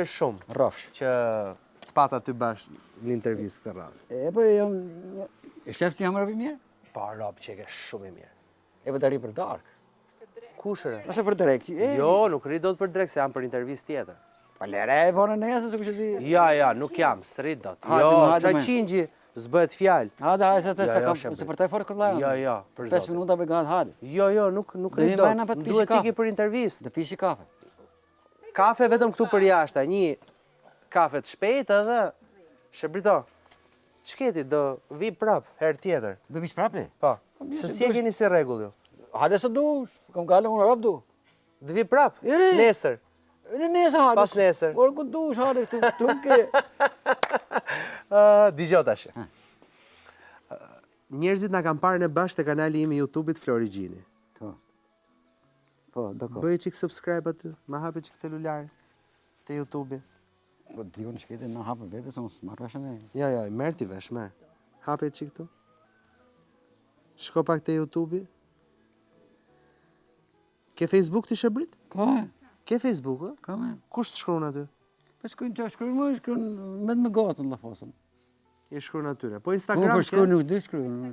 falenderoj shumë. Rrofsh. Që të pata ty bashkë në intervistë këtë radhë. E po jam e shef që jam rob i mirë? Po rob që ke shumë i mirë. E po të rri për darkë. Kush re? Ose për drekë. E... Jo, nuk rri dot për drekë se jam për intervistë tjetër. Po lere e vonë nesër se kush e di. Ja, ja, nuk jam, s'rri dot. Jo, ça qingji, s'bëhet fjalë. Hajde, hajde, se të se kam, se për të fort këllaj. Jo, jo, për zotin. 5 minuta bëj gati, hajde. Jo, jo, nuk nuk rri dot. Duhet të iki për intervistë. Do pishi kafe. Kafe vetëm këtu për jashta, një kafe të shpejtë edhe Shebrito. Ç'ke ti do vi prap herë tjetër. Do vish prapë? Po. po se si e keni si rregull ju? Hajde se dush, kam kalë unë rob du. Do vi prap? Nesër. Në nesër hajde. Pas nesër. Por ku dush hajde këtu, këtu ke. Ë, dëgjo tash. Njerëzit na kanë parë ne bashkë te kanali im i YouTube-it Flori Gjini. Po. Po, dakor. Bëj çik subscribe aty, ma hapi çik celularin te YouTube-i. Po di unë shkete na hapë vetë se unë s'marr vesh ne. Jo, jo, merr ti vesh, merr. Hape çik këtu. Shko pak te YouTube-i. Ke Facebook ti Shebrit? Po. Ke Facebook, ë? Kam. Kush të shkruan aty? Po shkruan çfarë shkruan, më shkruan me më gotën llafosën. I shkruan atyre. Po Instagram po, po shkruan nuk di shkruan.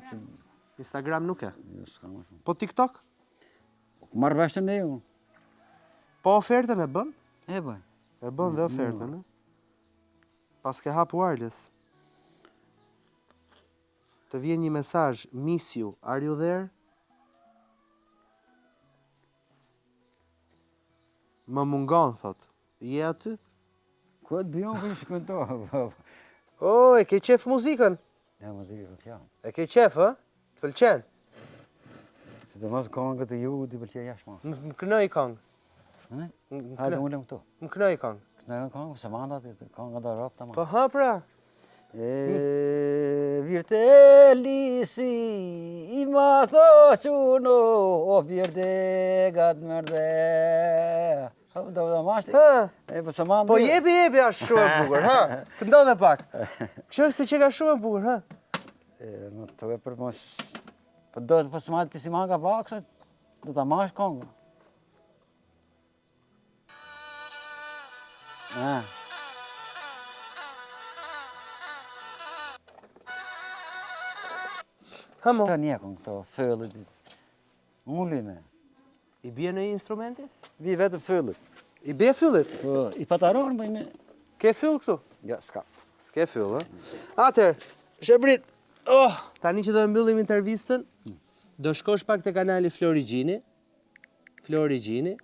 Instagram nuk e? Jo, s'kam më shumë. Po TikTok? Po marr vesh ne unë. Po ofertën e bën? E bëj. E bën dhe ofertën, ë? Paske hap wireless. Të vjen një mesazh, miss you, are you there? Më mungon, thot. Je aty? Ku di unë kush shkruan to? O, e ke qef muzikën? Ja, muzikën po jam. E ke qef, ë? Të pëlqen? Sidomos këngët e jugut i pëlqej jashtë mos. Më këndo një këngë. Ë? Hajde ulem këtu. Më këndo një këngë. Këndoj një këngë, se manda ti këngë do rob tamam. Po ha pra. E virtelisi i ma thoquno o birde gat merde. Ha, do do mashti. Ha. E po se manda. Po jepi jepi është shumë e bukur, ha. Këndo dhe pak. Kështu se që ka shumë e bukur, ha. E më të për mos Po do të po se ti si manga pak se do ta mash këngën. Ah. Ha mo. Të njekun këto fëllët. Ullime. I bie ndonjë instrumenti? Bi vetëm fyllit. I bie fyllit? Po, i pataron, po i me... Ke fyll këtu? Jo, s'ka. S'ke fyll, ë? Atëherë, Shebrit, oh, tani që do e mbyllim intervistën, do shkosh pak te kanali Flori Gjini, Flori Gjini.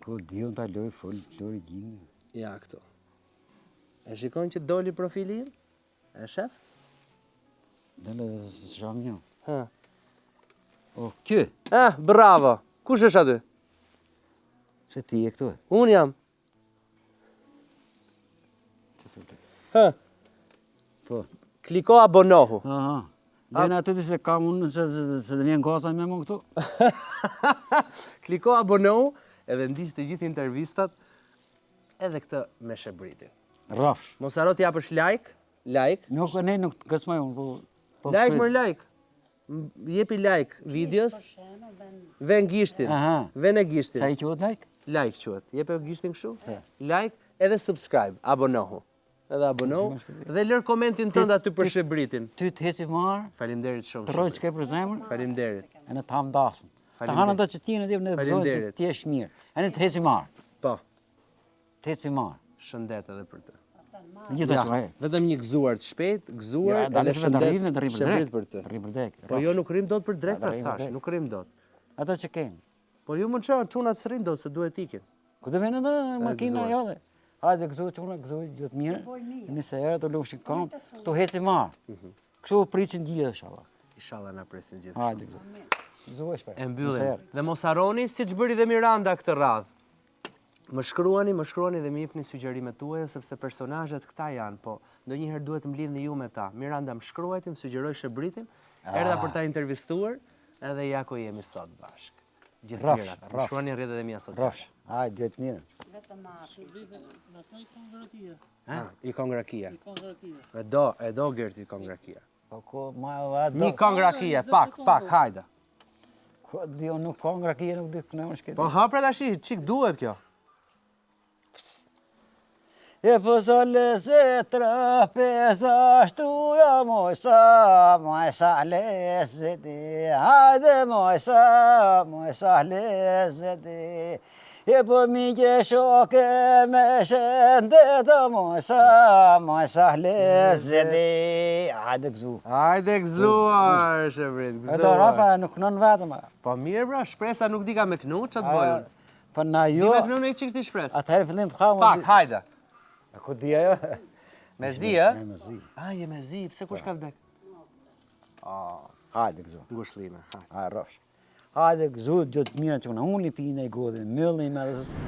Ku di unë ta loj fol Flori Gjini. Ja këtu. E shikon që doli profili im? E shef? Dole dhe s'jam një. Ha. O, ky? Ha, bravo. Kush është aty? Se ti je këtu? Unë jam. Ha. Po. Kliko abonohu. Aha. Dhe në atë të se kam unë se, se, se të vjen goca me mu këtu. Kliko abonohu edhe ndiq të gjithë intervistat edhe këtë me Shebritin. Rrofsh. Mos harro të japësh like, like. Nuk ne nuk të kërcmoj unë, po po Like mër like. Jepi like videos. Ven gishtin. Ven e gishtin. Sa i quhet like? Like quhet. Jepe gishtin kështu? Like edhe subscribe, abonohu. Edhe abonohu dhe lër komentin tënd aty për Shebritin. Ty të eci marë. Faleminderit shumë. Të rrojë ç'ke për zemër. Faleminderit. Ene të ham dasëm. Të hanën do që ti në dhe në të të jesh mirë. Ene të eci marë. Po. Të eci marë. Shëndet edhe për të. Gjithë ja, vetëm një gëzuar të shpejt, gëzuar ja, edhe shëndet. Të rrim për për të. Rrim për drekë. Po jo nuk rrim dot për drekë, pra thash, nuk rrim dot. Ato që kemi. Po ju më çon, çunat s'rrin dot se duhet ikin. Ku të vjen ato makina jote? Hajde gëzuar çuna, gëzuar gjithë mirë. Nëse era të lumshin këmbë, të eci marë. Mhm. Kështu presin gjithë inshallah. Inshallah na presin gjithë. Hajde. Gëzuar shpejt. E mbyllim. Dhe mos harroni siç bëri dhe Miranda këtë radhë. Më shkruani, më shkruani dhe më jepni sugjerimet tuaja sepse personazhet këta janë, po ndonjëherë duhet të më lidhni ju me ta. Miranda më shkruajti, më sugjeroi Shebritin, erdha për ta intervistuar, edhe ja ku jemi sot bashkë. Gjithë të mirat. Më shkruani në rrjetet e mia sociale. Rrofsh. Hajde, gjithë të mirat. Vetëm Shebriti, na këndoi këngë rakia. Ha, i këngë rakia. I këngë rakia. E do, e do Gerti këngë rakia. Po ko, ma e do. Një këngë rakie, pak, pak, hajde. Ko, di unë nuk këngë rakie nuk di të këndoj shketi. Po ha pra tashi, çik duhet kjo. E po sa lezet trapeza ashtuja moj sa, moj sa lezeti, hajde moj sa, moj sa lezeti. E po miqe shoke me shëndet, moj sa, moj sa lezeti. Hajde gëzu. Hajde gëzuar, Shevrit, E do gëzuar. rapa nuk kënon vetëm. a. Po mirë bra, shpresa nuk di ka me knu, që të bojën? Po na Di jo, me knu në i qik ti shpresë? atëherë fillim të hamë. Pak, hajde. A ku di ajo? Me zi, ë? Me zi. A, je me zi, pse kush ka vdek? Hajde gëzu. Ngushllime, hajde. Hajde rrosh. Hajde gëzu, gjë të mira që unë unë i pinë e godin, myllim edhe s-